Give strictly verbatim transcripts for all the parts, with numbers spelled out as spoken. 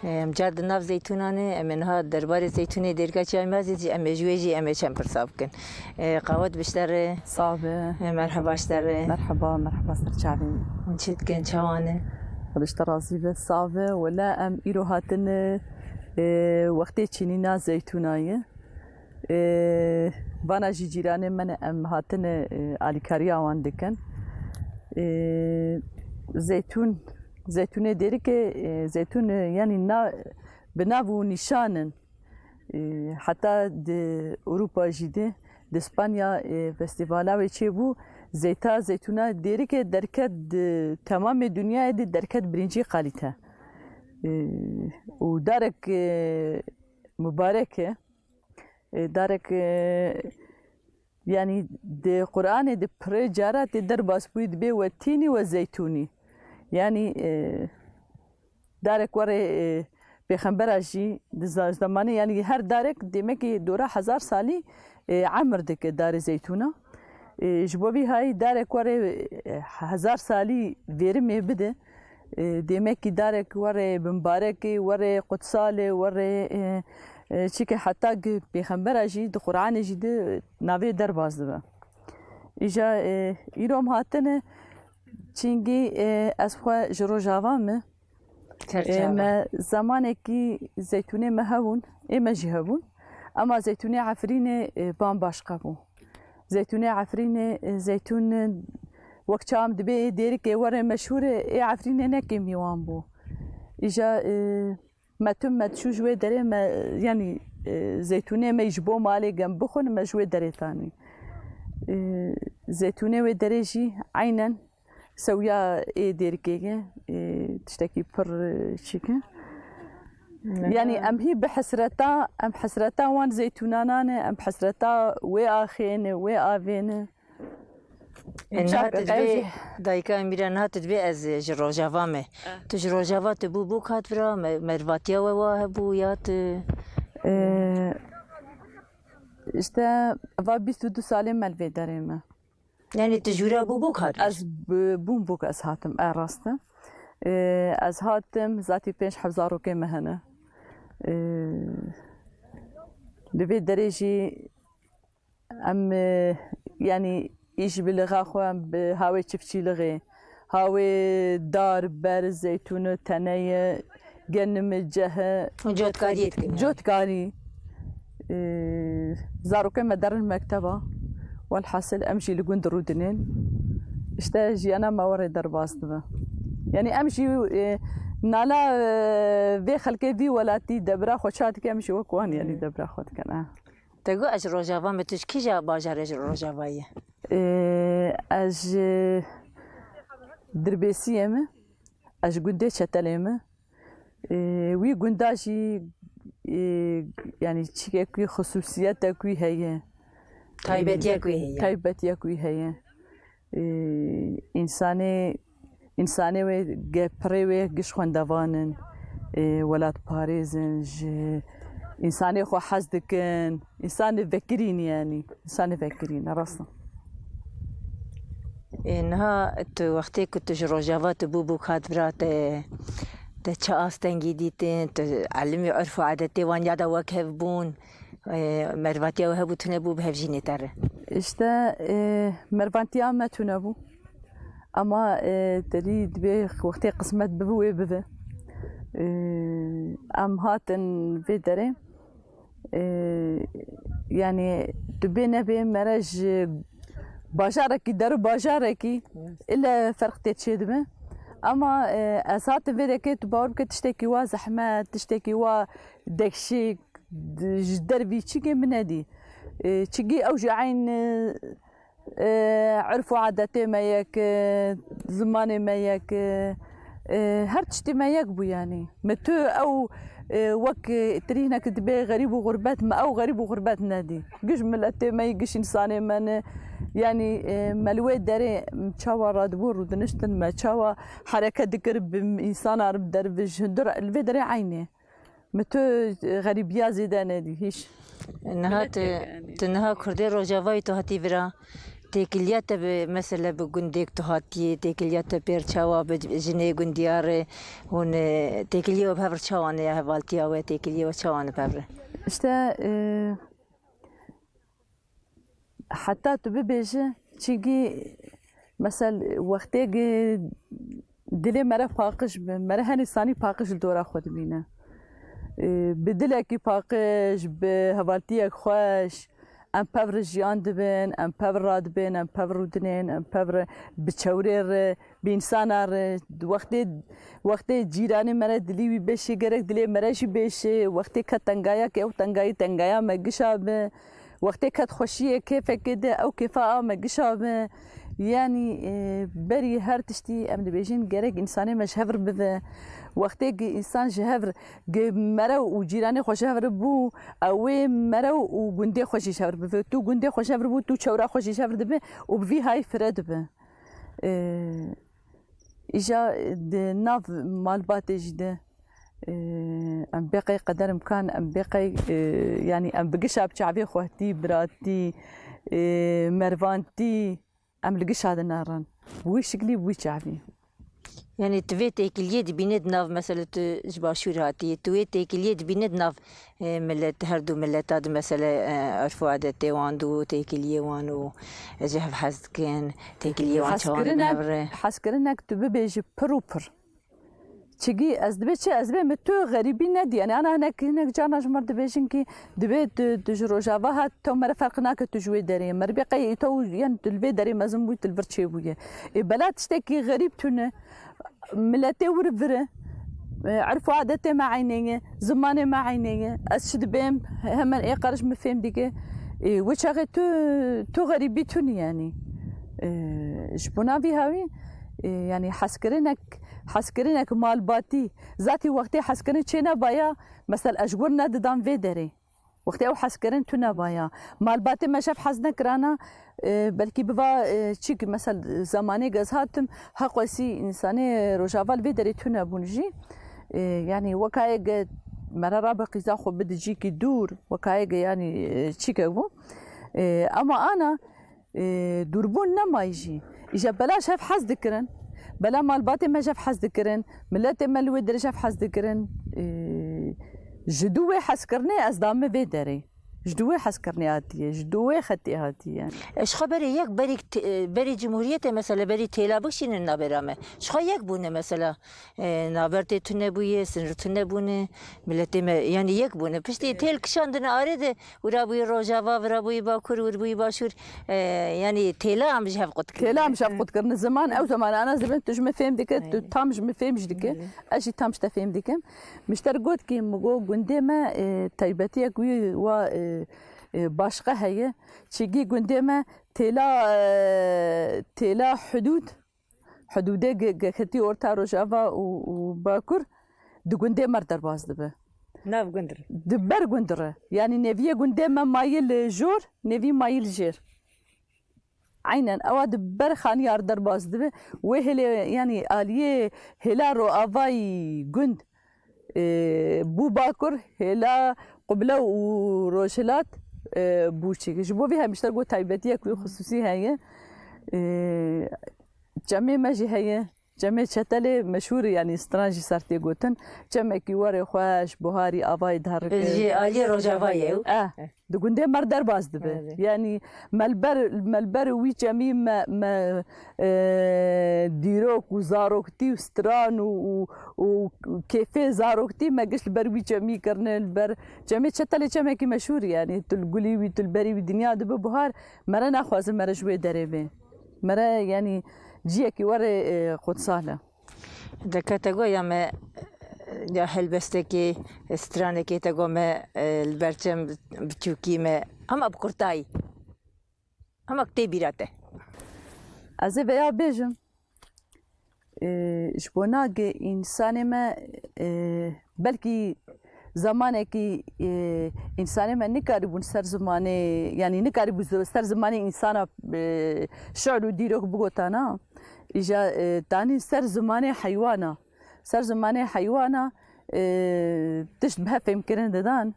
Em car di nav zeytûnan e, em ê niha derbarê zeytûnê dêrika çiya me zî, em ê ji wê jî em ê çend pirsa bikin. E, qawet bi ji te re. Sabe. E, merheba ji te re. Merheba, merheba ser çavê. Hûn çi dikin, çawa ne? Xwedê ji te razî be, sabe. Wela em îro hatine, e, wextê çînîna zeytûna ye. E, vana jî cîranê me ne, em hatine, e, alîkariya wan dikin. E, zeytûn, zeytûnê dêrikê, e, zeytûn, e, yanî na, bi nav û nîşan in. E, heta di Ewropa jî de, di Spanya, e, festîvala wê çêbû, zeyta, zeytûna dêrikê derket di temamê dinyayê de derket birincî kalîte. E, û darek, e, mubarek e. E, darek, e, yanî di Qur'anê de pirê cara tê derbas bûyî, dibê we tînî we zeytûnî. Yanî, e, darek werê, e, pêxembera jî di za-, zemanê, yanî her darek demekî dora hezar salî, e, emir dike darê zeytûna. E, ji bo vî hayî darek werê, e, hezar salî verimê bide. E, demekî darek werê bimbarekê, werê qutsalê, werê, e, e, çike heta gi pêxembera jî di Qur'anê jî de navê derbas dibe. Îja, e, îro em hatine, çingî, e, ez xwe ji Rojava me. Ser E, çava. Me zemanekî zeytûnê me hebûn, ê me jî hebûn. Ema zeytûnê Efrînê, e, bambaşqa bû. Zeytûnê Efrînê, e, zeytûn, e, wek çawa em dibê ê dêrikê were meşhûr e, ê Efrînê ne kêmî wan bû. Îja, e, me tu me diçû ji wê derê me, e, yanî, e, zeytûnê me ji bo malê gem bixwin me ji wê derê tanî. E, zeytûnê wê derê jî eynen sewiya ê dêrikê ye, e, tiştekî pir, e, çîk e. Yanî em hî bi hesreta, em hesreta wan zeytûnanan e, em hesreta wê axê ne, wê avê ne. E, niha Çak tu ji vê, qewcî. Dayika Emîra, niha tu dibê ez ji Rojava me. Eh. Tu ji Rojava tu bû bûk hat vira, me-, mervatiya we wa hebû ya tu? E, işte, va bîst û du salê me li vê derê me. Yanî tu jûra bû bûk hat? Ez bi-, bûm bûk ez hatim, e, rast e. E, ez hatim, zatî pênc heb zarokê me hene. E, li vê derê jî em, e, yanî îş bi lixa xwe, em bi hawê çiftçîlixê, hawê dar, ber, zeytûn, teneye, genimi, cehe. Û cotkariyê dikin yani. Cotkarî. Ee, zarokê me derin mekteba. Welhasil em jî li gund rûdinên. İşte jiyana me werê derbas dibe. Yani em jî, e, nala, e, vê xelkê vî welatî debra xwe çawa dike, em jî wek wan yani debra xwe dikin, ha. Te got ez ji Rojava me, tu ji kîja bajarê ji Rojava yî? Ee, ez ji Dirbêsiyê me, ez ji gundê Çetelê me. Ee, wî gunda jî, ee, yani çîkek wî, xisûsiyetek wî heye. Taybetiyek wî heye. Taybetiyek wî heye. Ee, însanê, însanê wê ge-, pirê wê giş xwendevan in, ee, welatparêz in, ji însanê xwe hez dikin, însanê vekirîn yani, însanê vekirîn, rast e. Ê, niha tu wextê ku tu ji Rojava tu bû bûk hat vira te, te çi astengî dîtin, tu elimî urf û adetê wan ya da wek hev bûn, ê, mervatiya we hebû tune bû bi hevjînê te re? İşte, ê, mervatiya me tune bû. Ama, ê, terî dibê wextê qismet bibe wê bibe. Ê, em hatin vê derê. Ee, yani tu bê nebê mere ji bajarekî, der û bajarekî ile ferq tê çêdibe. Ama, e, ez hatim vê dekê, tu bawer bike tiştekî wa zehmet, tiştekî wa dekşik, d-, ji dervî çikê min nedî. E, çikî ew ji eyn, e, e, urf û adetê me yek e, zimanê me yek e, e, her tiştî me yek bû yani. Me tu ew, e, wek, e, tirî hinek dibê xerîb û xurbet, me ew xerîb û xurbet nedî. Giş miletê me yî, giş însanê me ne. Yani, e, me li wê derê çawa radibû rûdiniştin, me çawa hereket dikir bi însana derviş, hundir li vê derê eynê. Mi tu xerîbiya zêde nedî hîç. Niha tu, tu niha Kurdê Rojavayê tu hatî vira. Têkiliya te bi, mesela bi gundêk tu hatiye, têkiliya te pêr çawa bi jinê gundiyarê hûn, e, têkiliyê we bi hev re çawa ne ya hevaltiya we, têkiliyê we çawa ne bi hev re? İşte, e, heta tu bibêje, çinkî, mesel, wextê gi dilê mere paqij bi, mere henî sanî paqij li dora xwe dibîne. E, bi dilekî paqij, bi hevaltiyek xweş, em pev re jiyan dibin, em pev re radibin, em pev rûdinên, em pev re bi çewrê re, bi însana re. Wextê, wextê cîranê mere dilî wî bêşê, gerek dilê mere jî bêşê. Wextê ke tengaya ke ew tengayî tengaya me gişa bi. Wextê ke xweşiyê kêfekê de ew kêfa a me gişa bi. Yanî, e, berî her tiştî em dibêjin gerek însanê me ji hev re bive. Wextê gi însan ji hev re, gi mere û cîranê xwe ji hev re bû, ew ê mere û gundê xwe jî ji hev re bive. Tu gundê xwe ji hev re bû, tu çewra xwe jî ji hev re dibe û bi vî hayî fire dibe. E, îja di nav malbatê jî de, e, em bê qey qeder imkan, em bê qey, e, yanî em bi gişa bi çavê xwehtî, biratî, e, mervantî, em li gişa de nerin. Bi wî şiklî, bi wî çavî. Yanî tu vê têkiliyê dibîne di nav, mesela tu ji başûr hatiye, tu wê têkiliyê dibîne di nav, e, millet, her du milleta di, mesela, e, erf û adetê wan du têkiliyê wan û ji hev hez dikin, têkiliyê wan çawa ne bi hev re? Hezkirinek tu bibêjî pir û pir. Çigî ez dibê çi, ez dibê min tu xerîbî nedî. Yanî ana hinek, hinek carna ji mir dibêjin kî dibê tu, tu ji Rojava hat, tew mere ferq nake tu ji wê derê. Mer bê qey îto û yen tu li vê derê mezin bûyî, tu li vir çêbûye. Ê bela tiştekî xerîb tune. Miletê wir vir e. E, erf û adetê me eynê ye, zimanê me eynê ye. Ez çi dibêm, hemen ê qeriş min fêm dike. Ê, wê çaxê tu, tu xerîbî tune yanî. E, ji bona vî hawî, e, yanî hezkirinek, hezkirinek malbatî, zatî wextê hezkirin çênebaya, mesela ez ji wir nedidan vê derê. Wextê ew hezkirin tune baya. Malbatê me ji hev hez nekirana, e, belkî biva, e, çîk, mesel, zemanê ez hatim, heqwesî însanê Rojava li vê derê tune bûn jî. E, yanî weka yê ge mere rabe qîza xwe bide cîkî dûr, weka yê ge yanî, e, çîkek bû. E, ema ana, e, dûrbûn nemayî jî. Îja bela ji hev hez dikirin. Bela malbatê me ji hev hez dikirin. Miletê me li wê derê ji hev hez dikirin. E, ji dû wê hezkirinê ez dame vê derê. Ji dû wê hezkirinê hatiye, ji dû wê xetê hatiye. E, ji xwe berê yek, berî te-, berî Cumhuriyetê mesela, berî têla bikişînin nabêra me. Ji xwe yek bûne mesela. E, navbertê tune bûye, sinir tune bûne. Miletê me, yanî yek bûne. Piştî têl kişandine arê de, wira bûyî Rojava, vira bûyî Bakur, wir bûyî Başûr. E, yanî têla em ji hev qut kirine. Têla em ji hev qut kirine. Ziman, ew zeman ana zibin, tu ji min fêm dike, tu tam ji min fêm jî dike. Belê. Ez jî tam ji te fêm dikim. Mişter got kî, min got, gundê me, e, taybetiyek wî wa, e, e, başqa heye. Çigî gundê me têla, e, têla hudûd, hudûdê ge-, ge-, ketî orta Rojava û, û Bakur, di gundê me re derbas dibe. Nav gund re. Di ber gund re. Yanî neviyê gundê me mayî li jor, nevî mayî li jêr. Eynen, ewa di ber xaniya re derbas dibe. Wê hêlê, yanî aliyê hêla roavayî gund, e, bû Bakur, hêla Qublo û Rojhilat, e, bû çi. Ji bo vî hemîşter got taybetiyek wî xisûsî heye. E, çemê me jî heye. Çemê Çetelê meşhûr e, yanî stran jî ser tê gotin. Çemekî warê xweş, buharî, avayî diherike. Ji aliyê Rojava ye ew. Eh, di gundê me re derbas dibe. Evet. Yanî me li ber, me li ber wî çemî me, me, e, dîrok û zaroktî û stran û, û, û kêfê zaroktî me giş li ber wî çemî kirine, li ber çemê Çetelê çemekî meşhûr e, yanî tu li gulî wî, tu li berî wî dinya dibe buhar, me re naxwaze me re ji wê derê bê. Me re, yanî, ciyekî were, e, qutsal e. Deke te got ya me, ya helbestekê, stranekê te got me, e, li ber çem biçûkî me, hema bi kurtayî. Hema tê bîra te. Ez ê veya bêjim, e, ji bona ge însanê me, e, belkî zemanekî, e, însanê me nikaribûn ser zimanê, yanî nikaribû zi-, ser zimanê însana, e, şi'r û dîrok bigotana. Îja, e, tanî ser zimanê heywana. Ser zimanê heywana, e, tişt bi hev fêmkirin didan.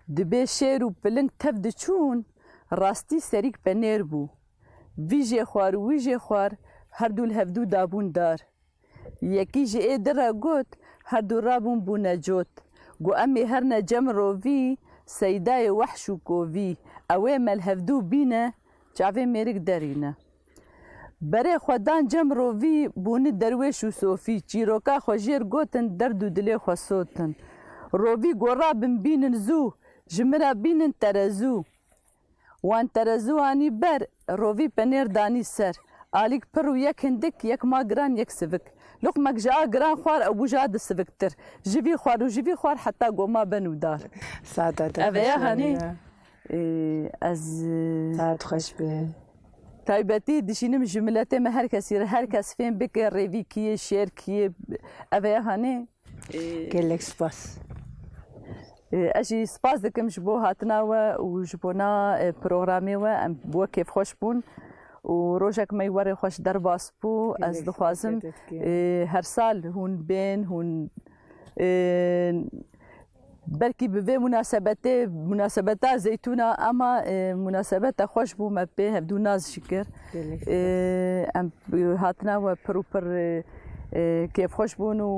Dibê şêr û piling tev diçûn, rastî serîk penêr bû. Vî jê xwar û wî jê xwar, her du li hevdû dabûn dar. Yekî ji ê di re got, her du rabûn bûne cot. Got, em ê herne cem rovî, seydayê wehş û kovî. Ew ê me li hevdû bîne, çavê mêrik derîne. Berê xwe dan cem rovî, bûni derwêş û sofî. Çîroka xwe jêr gotin, derd û dilê xwe sotin. Rovî got, rabin bînin zû, ji min re bînin terezû. Wan terezû anî ber, rovî penêr danî ser. Alîk pir û yek hindik, yek ma giran, yek sivik. Luqmek ji a giran xwar, ew bû ji a di siviktir. Ji vî xwar û ji vî xwar heta goma ben û dar. Saeta te Ev xweş ya be hanî, ya. Ê, ez, ê, Saet xweş be. Taybetî dişînim ji miletê me her kesî re, her kes fêm bike rêvî kiyê, şêr kiyê, ev ya hanî. Ê, Gelek spas. Ê, ez jî spas dikim ji bo hatina we û ji bona, ê, programê we. Em bi we kêfxweş bûn û rojek me werê xweş derbas bû. Ez Gelek dixwazim, spas, gelek. Ê, her sal hûn bên, hûn, ê, belkî bi vê munasebetê, munasebeta zeytûna, ama, ê, munasebeta xweş bû, me pê hevdû naz jî kir. Gelek spas. Ê, em hatina we pir û pir, ê, ê, kêfxweş bûn û